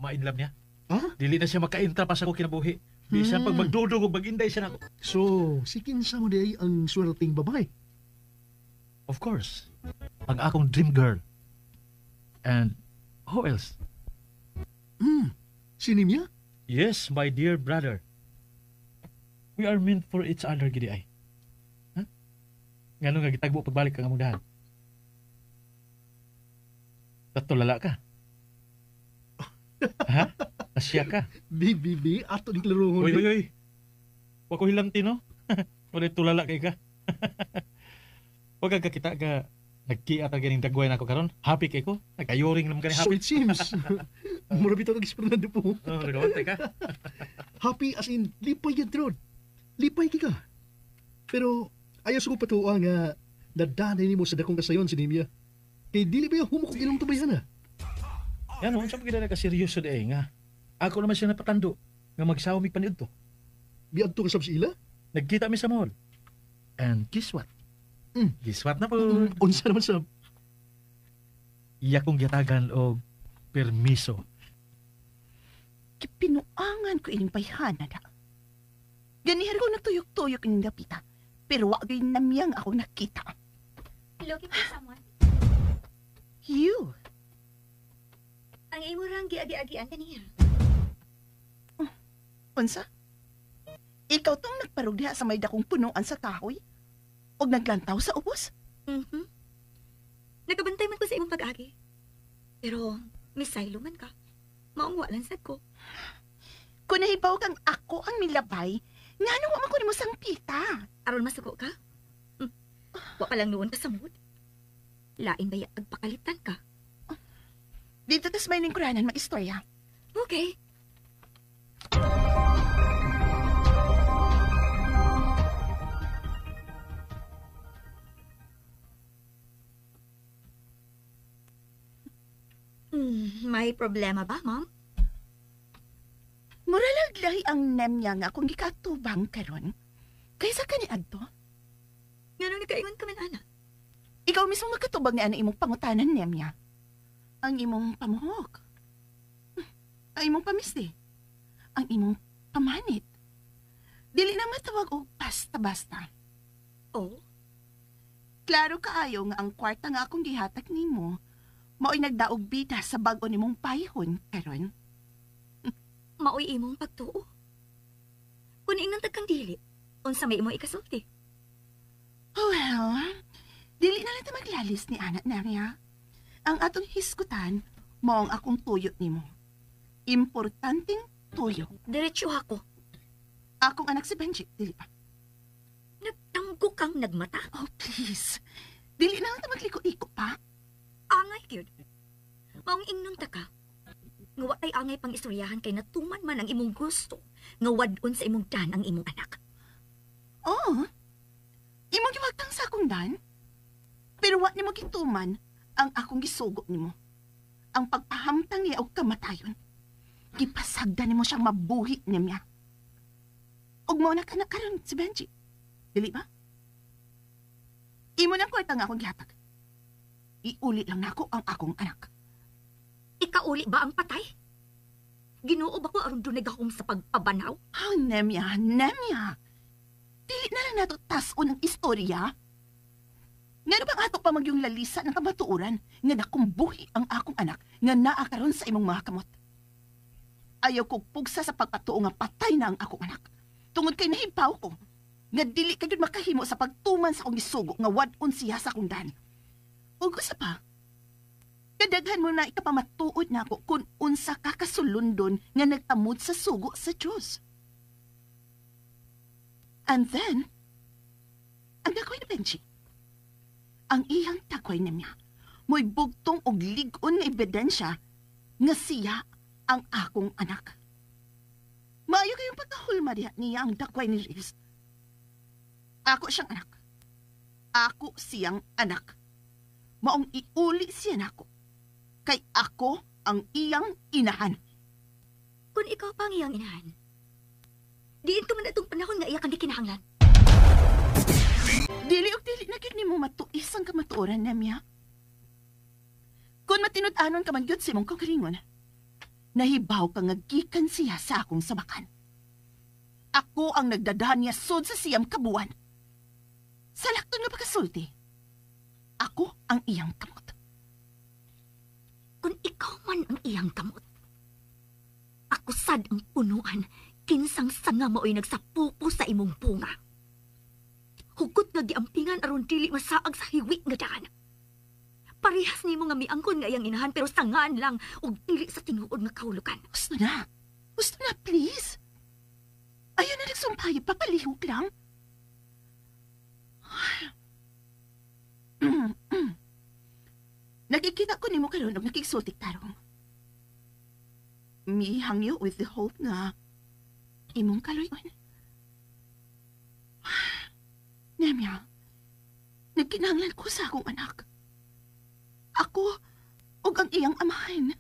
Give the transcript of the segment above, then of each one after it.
ma-inlove niya. Ha? Dili na siya makaintra pa sa ko kinabuhi. Bisan pag magdudog og maginday siya nako. So, si kinsa mo di ay ang swerteng babae? Of course, ang akong dream girl. And who else? Si Nimya? Yes, my dear brother. We are meant for each other, gidi ay. Ha? Ngano nga gitagbo pagbalik kang among dahan? Tatulala ka. Ha? Asya ka. B, B, B, ato ni klarohon. Uy, uy, uy. Wa ko hilamti, no? Wala tulala kay ka. Wa ka kakita ka nagkia ta ganing dagway nako karon. Happy kay ko. Nagayuring naman kani So happy. it seems. Mura bitaw kag Fernando po. Oh, nagawantay ka. Happy as in, lipay yan, Trod. Lipay ka. Pero, ayaw sa ko patuwa nga nadanay nimo sa dakong kasayon si Nimya. Kay dili ba yung humukog ilong tubayan na? Yan, unsa pa gid ka seryoso di ay nga. Ako naman siya napatando nga magsawa mig paniud to. Biadto ka sab sa ila? Nagkita mi sa mall. And guess what? Guess what na po? Unsa naman sab? Iya kong gihatagan og permiso. Kipinuangan ko ining bayhana da. Ganihar ko nagtuyok-tuyok ining dapita. Pero wa gyud namyang ako nakita. Looking for someone? You. Ang imo rang giagi-agian kaniya. Unsa? Ikaw tong nagparog diha sa may dakong punuan sa kahoy? Og naglantaw sa ubos? Mhm. Nagabantay man ko sa imong pag-agi. Pero misaylo man ka. Maong wa lang sad ko. Kung nahibaw kang ako ang milabay, ngano wa man ko nimo sangpita? Aron masuko ka? Wa pa lang noon ka sa mood. Lain ba ya agpakalitan ka? Dito tas may lingkuranan mag-istorya. Okay. May problema ba, ma'am? Muralag lahi ang nemya nga akong gikatubang karon. Kaysa kani adto? Nganong nakaingon ka man, ana? Ikaw mismo makatubag ni ana imong pangutanan nemya. Ang imong pamuhok. Ang imong pamisdi. Ang imong pamanit. Dili na matawag og basta-basta. Oh? Klaro kaayo nga ang kwarta nga akong gihatag nimo mao'y nagdaog bida sa bag-o nimong payhon karon. Maoy imong pagtuo. Kun ingnon tag kang dili, unsa may imong ikasulti? Well, dili na lang ta maglalis ni anak niya. Ang atong hisgutan mao ang akong tuyo nimo. Importanteng tuyo. Diretso ako. Akong anak si Benji, dili ba? Nagtanggo kang nagmata. Oh, please. Dili na lang ta magliko-iko pa. Angay gyud. Maong ingnon ta ka. Nga wa tay angay pang istoryahan kay natuman man ang imong gusto nga wad-on sa imong dan ang imong anak. Oh. Imong giwagtang sa akong dan. Pero wa nimo gituman ang akong gisugo nimo. Ang pagpahamtang niya og kamatayon. Gipasagdan nimo siyang mabuhi niya. Ug mao na ka na karon si Benji. Dili ba? Imo nang kwarta nga akong gihatag. Iuli lang nako ang akong anak. Ikauli ba ang patay? Ginoo ba ko aron dunay gahom sa pagpabanaw? Oh, Nemya, Nemya. Dili na lang nato tas-on ang istorya. Ngano bang ato pa magyong lalisa ng kamatuoran nga nakumbuhi ang akong anak nga naa karon sa imong mga kamot? Ayaw kog pugsa sa pagpatuo nga patay na ang akong anak. Tungod kay nahibaw ko nga dili ka gyud makahimo sa pagtuman sa akong gisugo nga wad-on siya sa akong dan. Ug usa pa, kadaghan mo na ikapamatuod na ako kung unsa ka kasulundon nga nagtamod sa sugo sa Diyos. And then, ang dakoy ni Benji, ang iyang takoy niya, mo'y bugtong og lig-on nga ebidensya nga siya ang akong anak. Maayo kayong pagkahulma diha niya ang dakway ni Reeves. Ako siyang anak. Ako siyang anak. Maong iuli siya nako. Kay ako ang iyang inahan. Kung ikaw pa ang iyang inahan, diin ka man atong panahon nga iya kang di kinahanglan. Dili og dili na gyud nimo matuis ang kamatuoran, Nemya. Kung matinud-anon ka man gyud sa imong kaugalingon, Nahibaw ka nga gikan siya sa akong sabakan. Ako ang nagdadahan niya sud sa siyam kabuan. Sa lakton nga pagkasulti, ako ang iyang kamot. Kung ikaw man ang iyang kamot, ako sad ang punuan, kinsang sanga mao'y nagsapupo sa imong bunga. Hugot nga giampingan aron dili masaag sa hiwi nga daan. Parehas nimo nga miangkon nga iyang inahan pero sangaan lang ug dili sa tinuod nga kahulugan. Gusto na. Gusto na, please. Ayaw na nagsumpay, papalihok lang. Nagkikita ko nimo karon og nakigsulti tarong. Mihangyo with the hope nga imong kaloyon. Nemya, nagkinahanglan ko sa akong anak. Ako ug ang iyang amahan.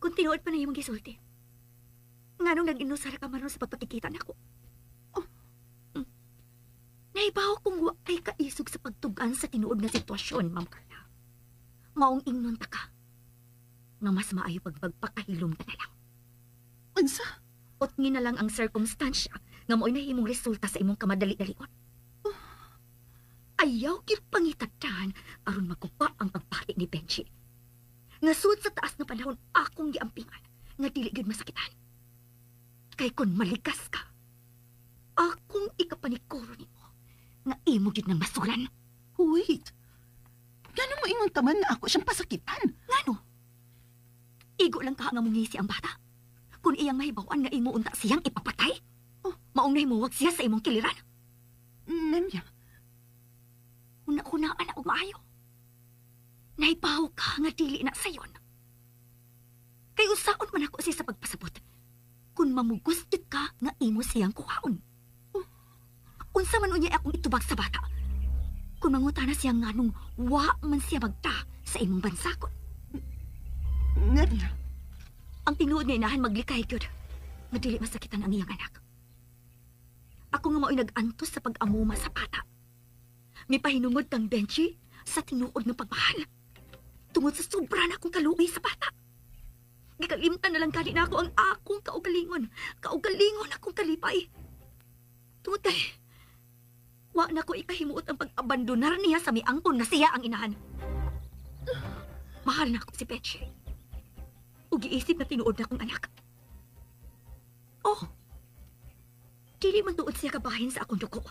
Kung tinuod pa na imong gisulti, nganong nag-inusara ka man sa pagpakikita nako? Oh. Naibaw kung wa ay kaisog sa pagtugan sa tinuod nga sitwasyon, Ma'am Carla. Maong ingnon ta ka nga mas maayo pagpagpakahilom ka na lang. Unsa? Utngin na lang ang circumstansya nga mao'y nahimong resulta sa imong kamadali-dalion. Oh. Ayaw gyud pangitatan aron maguba ang pagbati ni Benji. Nga sud sa taas nga panahon akong giampingan nga dili gyud masakitan. Kay kun malikas ka, akong ikapanikoro nimo nga imo gyud nang masulan. Wait. Ngano mo ingon ka man nga ako siyang pasakitan? Ngano? Igo lang ka nga mungisi ang bata. Kung iyang mahibaw-an nga imo unta siyang ipapatay, oh, maong nahimuwag siya sa imong kiliran. Nemya. Una-unaan na og maayo. Nahibaw ka nga dili na sayon. Kay usaon man ako siya sa pagpasabot. Kung mamugos gyud ka nga imo siyang kuhaon. Oh, unsa man unya akong itubag sa bata. Kung mangutana siya nganong wa man siya magta sa imong bansakon. Nemya. Ang tinuod nga inahan maglikay gyud. Nga dili masakitan ang iyang anak. Ako nga mao'y nag-antos sa pag-amuma sa bata. Mipahinungod kang Benji sa tinuod nga pagmahal. Tungod sa sobra na akong kaluoy sa bata. Gikalimtan na lang gani na ako ang akong kaugalingon. Kaugalingon akong kalipay. Tungod kay wa na ko ikahimuot ang pag-abandonar niya sa miangkon na siya ang inahan. Mahal na ako si Benji. Ug giisip na tinuod na akong anak. Oh, dili man tuod siya kabahin sa akong dugo.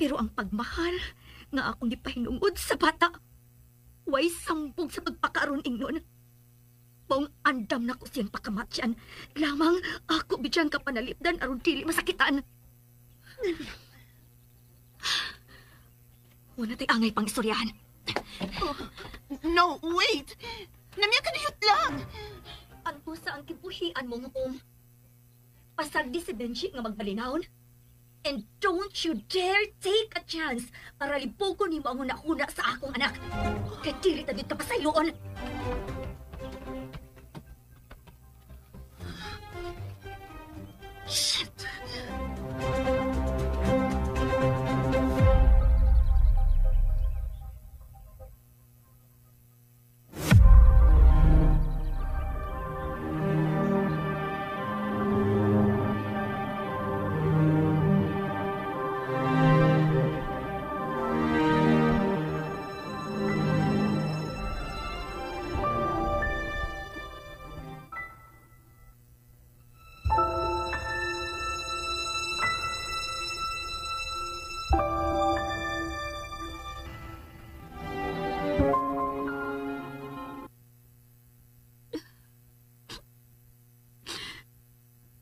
Pero ang pagmahal nga akong gipahinungod sa bata, way sambog sa pagpakaroon ingnon. Maong andam na ko siyang pakamatyan, lamang ako bidyang kapanalipdan aron dili masakitan. Wala tay angay pang istoryahan. Oh, no, wait! Namya kaniyot lang! Antusa ang kibuhian mong home. Pasagdi si Benji nga magbalinawon. And don't you dare take a chance para libugon nimo ang hunahuna sa akong anak. Kay dili ta gyud ka pasayloon. Shit!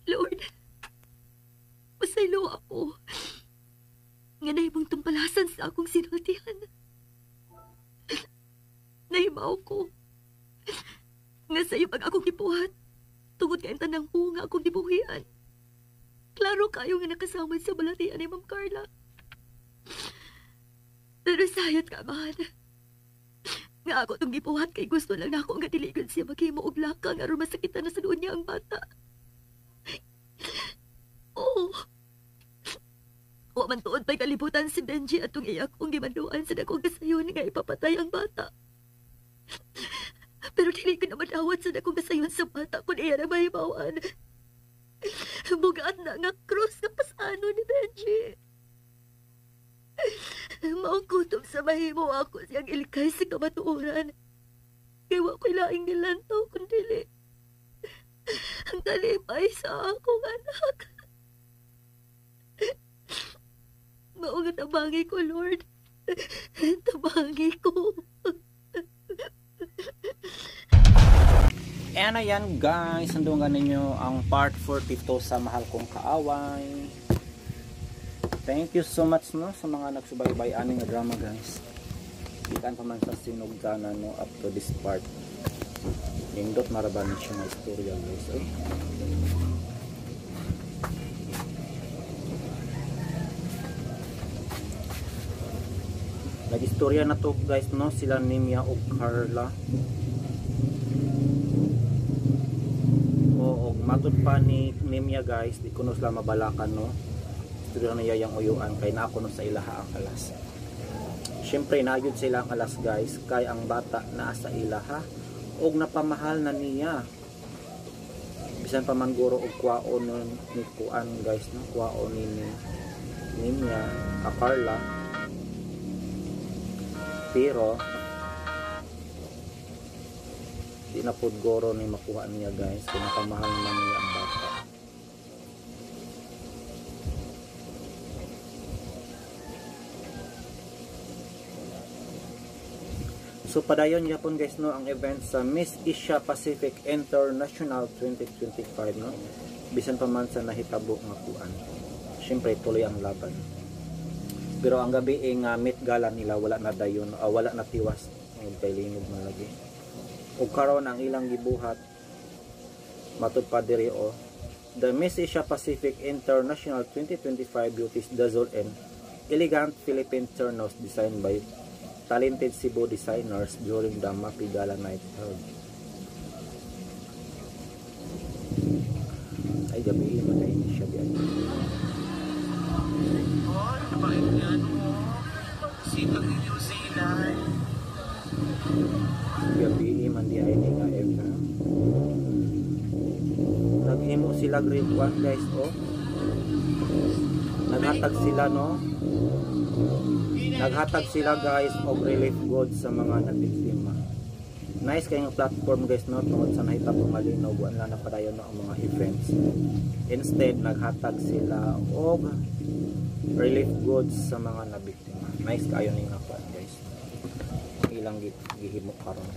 Lord, pasaylo ako. Nga nahimong tumpalasan sa akong sinultihan. Nahimaw ko. Nga sa iyo pag akong gibuhat, tungod kay ang tanang hunga akong gibuhian. Klaro kayo nga nakasama sa balatian ni Ma'am Carla. Pero sayot ka man. Nga ako itong gibuhat kay gusto lang na ako nga diligan siya maghimo og lakang aron masakitan na sa doon niya ang bata. Oo. Wa man tuod pa'y kalibutan si Benji atong iyak kong gimanduan sa dakong kasayon nga ipapatay ang bata. Pero dili ko na madawat sa akong kasayon sa bata kung iya na mahibawan. Bugat na nga cross na pasano ni Benji. Maong kutob sa mahimo ako siyang ilikay sa kamatuoran. Kaya wa ko'y laing nilantaw kung dili ang kalipay sa akong anak. Mao nga tabangi ko, Lord. Tabangi ko. And ayan guys, sandungan ninyo ang part 42 sa Mahal Kong Kaaway. Thank you so much no sa mga nagsubaybay ani nga drama guys. Gikan pa man sa sinugdanan no up to this part. Nindot maraban siya nga istorya guys. Ay. Nag-istorya na to guys no, sila Nimia ug Carla. Oo, og matud pa ni Nimia guys, di kuno sila mabalakan no. Istorya na niya yang uyuan kay naa kuno sa ilaha ang alas. Syempre naayod sila ang alas guys kay ang bata naa sa ilaha og napamahal na niya. Bisan pa man guro og kwaon ni kuan guys no, kwaon ni Nimia ka Carla. Pero di na pod goro ni makuha niya guys, kung napamahal naman niya ang bata. So padayon yapon guys no ang event sa Miss Asia Pacific International 2025 no. Bisan pa man sa nahitabo nga kuan. Syempre tuloy ang laban. Pero ang gabi nga Met Gala nila wala na dayon, wala na tiwas og kay linog man lagi. Ug karon ang ilang gibuhat matud pa diri o The Miss Asia Pacific International 2025 Beauties Dazzle and Elegant Philippine Ternos designed by talented Cebu designers during the Mapi Gala Night held. Ay gabi man ay siya bi. Oh, napakinggan mo. Sipag ni New Zealand. Gabi man di ay ni nga event. Naghimo sila grade 1 guys oh. Naghatag sila no. Naghatag sila guys og relief goods sa mga nabiktima. Nice kay nga platform guys no tungod sa nahitabo nga linog wala na padayon no ang mga events. Instead naghatag sila og relief goods sa mga nabiktima. Nice kayo ning nga guys. Ilang gihimo karon.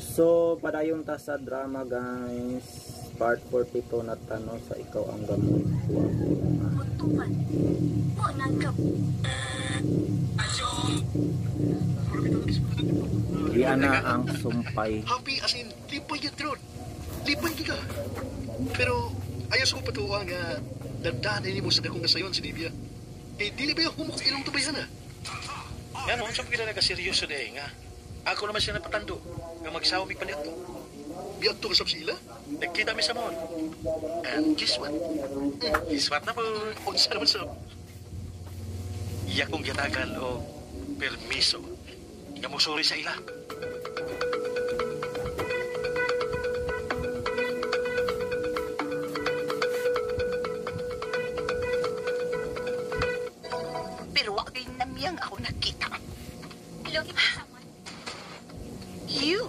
So padayon ta sa drama guys. Part 42 na tanong sa Ikaw ang Gamot. Di ana ang sumpay. Happy as in lipay gyud Rod. Lipay gyud ka. Pero ayaw sa kong patuwa nga nagdanay nimo sa dakong kasayon si Nimia. Kay dili ba yung humok ilong tubayhan ah? Yan, unsa pa kita nagkaseryoso di nga. Ako naman siya napatando nga magsawa mig paniadto. Biadto ka sab sila? Nagkita mi sa mall. And guess what? Guess what na po? Unsa naman sab? Iya kong gitagan og permiso nga mosuri sa ila. Pero wa kay namiyang ako nakita. Hello, someone. You.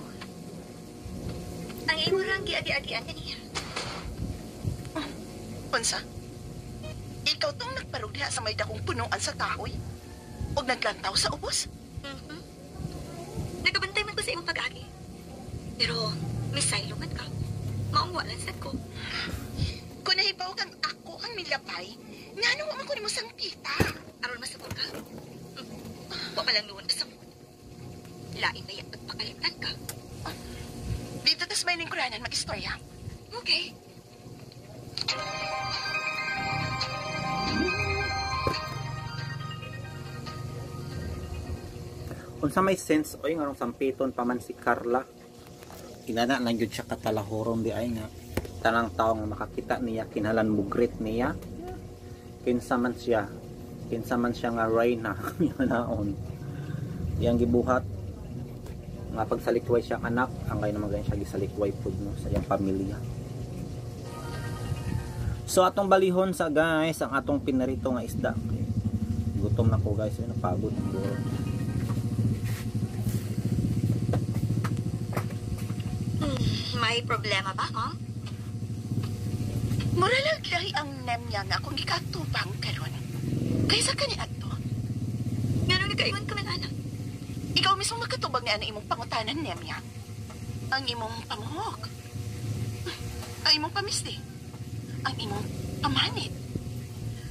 Ang imurang giagi-agian kaniya. Unsa? Ikaw tong nagparog diha sa may dakong punuan sa kahoy? Og naglantaw sa ubos? Mm-hmm. Nagabantay man ko sa imong pag-agi. Pero, misaylo man ka. Maong wala sad ko. Kung nahibaw kang ako ang milapay, ngano wa man ko nimo sangpita? Aron masabot ka. Wa pa lang noon kasabot. Lain na yan pagpakalitan ka. Dito tas may lingkuranan mag-istorya. Okay. Unsa may sense oy ngarong sampiton pa man si Carla. Inana lang gyud siya katalahoron di ay nga tanang tawo nga makakita niya kinahanglan mugrit niya. Kinsa man siya nga reyna naon. Iyang gibuhat nga pagsalikway siyang anak, angay naman ganyan siya gisalikway pud no sa iyang pamilya. So atong balihon sa guys ang atong pinarito nga isda. Okay. Gutom na ko guys, napagod ang buo. May problema ba, ma'am? Mura lang lahi ang Nemya nga akong gikatubang karon. Kaysa kani adto. Ngano nagkaingon ka man, anak? Ikaw mismo makatubag niya ang imong pangutanan, Nemya. Ang imong pamuhok. Ang imong pamisdi. Ang imong pamanit.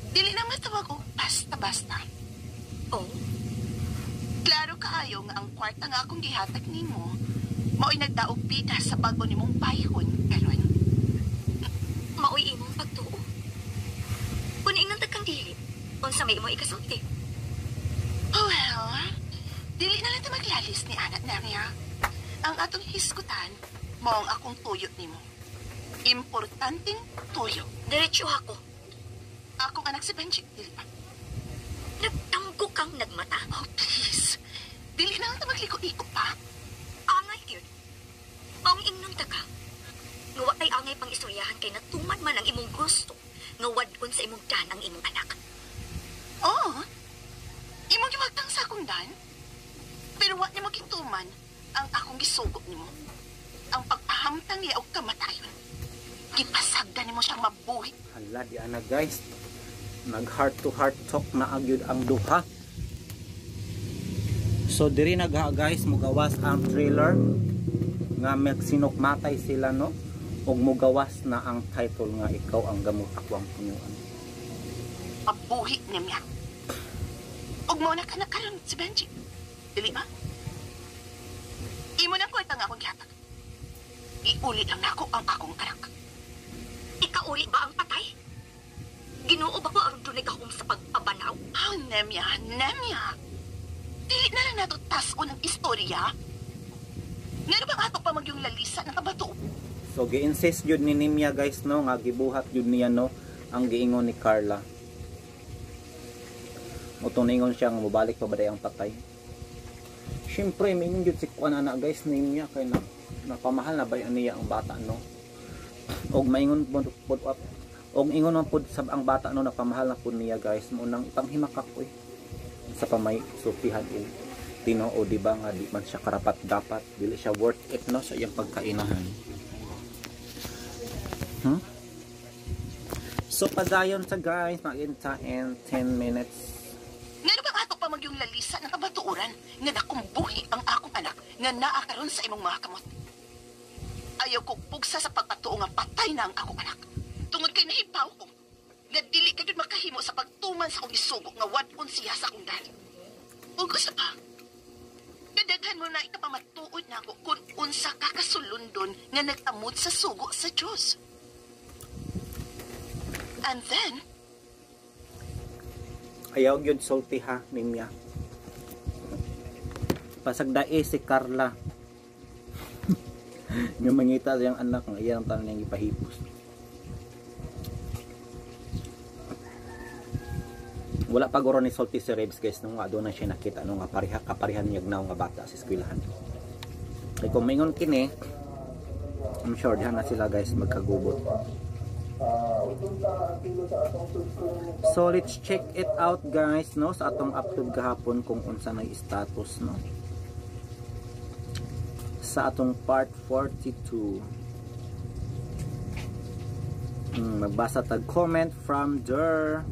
Dili na matawag og basta-basta. Oh, Klaro kaayo nga ang kwarta nga akong gihatag nimo mao'y nagdaog bida sa bago nimong bayhon karon. Maoy imong pagtuo. Kung ingon kang dili, unsa may imong ikasulti? Well, dili na lang ta maglalis ni anak Nemya. Ang atong hisgutan mao ang akong tuyo nimo. Importanteng tuyo. Diretso ako. Akong anak si Benji, dili ba? Nagtanggo kang nagmata. Oh, please. Dili na lang ta magliko-iko pa. Angay gyud. Maong ingnon ta ka. Nga wa tay angay pang istoryahan kay natuman man ang imong gusto nga wad-on sa imong dan ang imong anak. Oo. Imong giwagtang sa akong dan. Pero wa nimo gituman ang akong gisugo nimo. Ang pagpahamtang niya og kamatayon. Gipasagdan nimo siyang mabuhi. Hala di ana guys. Nag heart to heart talk na agyud ang duha. So diri nagha guys mugawas ang trailer nga magsinukmatay sila no ug mugawas na ang title nga Ikaw ang Gamot, Ako ang Punuan. Mabuhi niya. Ug mao na ka na karon si Benji. Dili ba? Imo na kwarta nga akong gihatag. Iuli lang nako ang akong anak. Ikauli ba ang patay? Ginoo ba ko aron dunay gahom sa pagpabanaw? Oh, Nemya, Nemya. Dili na lang nato tas-on ang istorya. Ngano bang ato pa magyong lalisa ng kabato? So gi-insist jud ni Nimya guys no nga gibuhat jud niya no ang giingon ni Carla. Mutong ningon siya nga mobalik pa ba day ang patay. Syempre mingon jud si kuan ana guys Nimya kay na napamahal na ba niya ang bata no. Og maingon pud og ingon man pud sab ang bata no napamahal na pud niya guys mo nang ipanghimakak oy sa pamay sultihan og tinuod di ba nga di man siya karapat dapat, dili siya worth it no sa iyang pagkainahan. So padayon sa guys, mag-inta in 10 minutes. Ngano bang ato pa magyong lalisa ng kabatuoran nga nakumbuhi ang akong anak nga naa karon sa imong mga kamot? Ayaw ko pugsa sa pagpatuo nga patay na ang akong anak. Tungod kay nahibaw ko nga dili ka gyud makahimo sa pagtuman sa akong isugo nga wad-on siya sa akong dal. Ug usa pa, kadaghan mo na ikapamatuod nako kung unsa ka kasulundon nga nag-amot sa sugo sa Dios. And then, ayaw gyud sulti ha, Nimya. Pasagdae si Carla. Nga mangita siyang anak nga iyang tanan niyang ipahipos. Wala pa guro ni sulti si Rebs guys nung nga doon na siya nakita nung nga pareha kaparihan niya gnaw nga bata sa eskwelahan. Kay kung maingon kini, I'm sure diha na sila guys magkagubot. So let's check it out guys no sa atong upload gahapon kung unsa na status no sa atong part 42. Magbasa tag comment from there.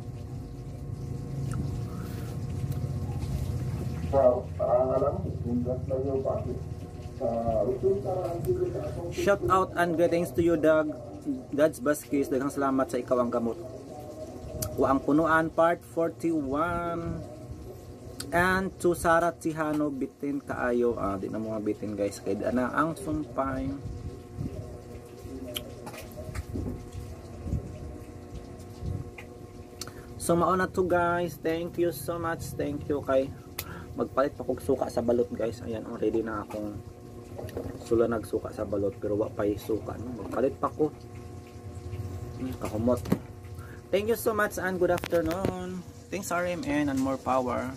Shout out and greetings to you Doug God's Baskis. Daghang salamat sa Ikaw ang Gamot, Wa ang Punuan part 41. And to Sarah Tihano, bitin kaayo. Di na mo bitin guys kay na ang sumpay. So mao na to guys. Thank you so much. Thank you kay magpalit pa kog suka sa balot guys. Ayan, already na akong sula nagsuka sa balot pero wa pay suka no. Magpalit pa ko. Kakumot. Thank you so much and good afternoon. Thanks RMN and more power.